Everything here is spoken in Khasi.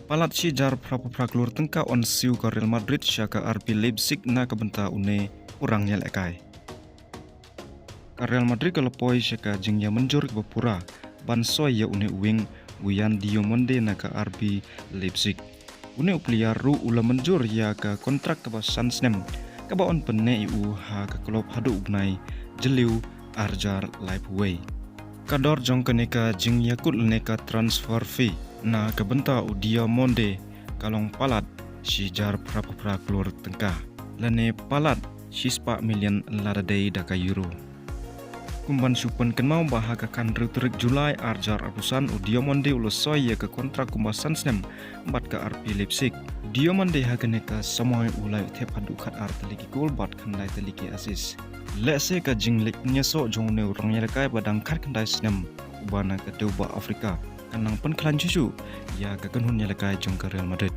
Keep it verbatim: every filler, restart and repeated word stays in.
Palat shi hajar phra phew phra klur tyngka yn siew ka Real Madrid sha ka R B Leipzig na ka bynta une u rangïalehkai. Ka Real Madrid ka la poi sha ka jingïamynjur kaba pura ban soi ïa une u wing u Yan Diomande na ka R B Leipzig. Une u player ruh u la mynjur ïa ka kontrak kaba san snem, kaba yn pynneh ïa u ha ka klub haduh u bnai Jylliew ar hajar laiphew wei. Ka dor jong kane ka jingïakut lane ka transfer fee na ka bynta u Diomande ka long palat shi hajar phra phew phra klur tyngka, lane palat shispah million lada dei da ka euro. Kum ban shu pynkynmaw ba ha ka khathynriew tarik July ar hajar arphew san u Diomande u la soi ïa ka kontrak kumba san snem bad ka R B Leipzig. Diomande ha kane ka samoi u la ïoh thep haduh khatar tylli ki gol bad khyndai tylli ki assist. Lehse ka jingleit pynïasoh jong une u rangïalehkai ba dang khatkhyndai snem uba na ka dewbah Afrika kan nang pynkhlaiñ shuh shuh ïa ka kynhun ïalehkai jong ka Real Madrid.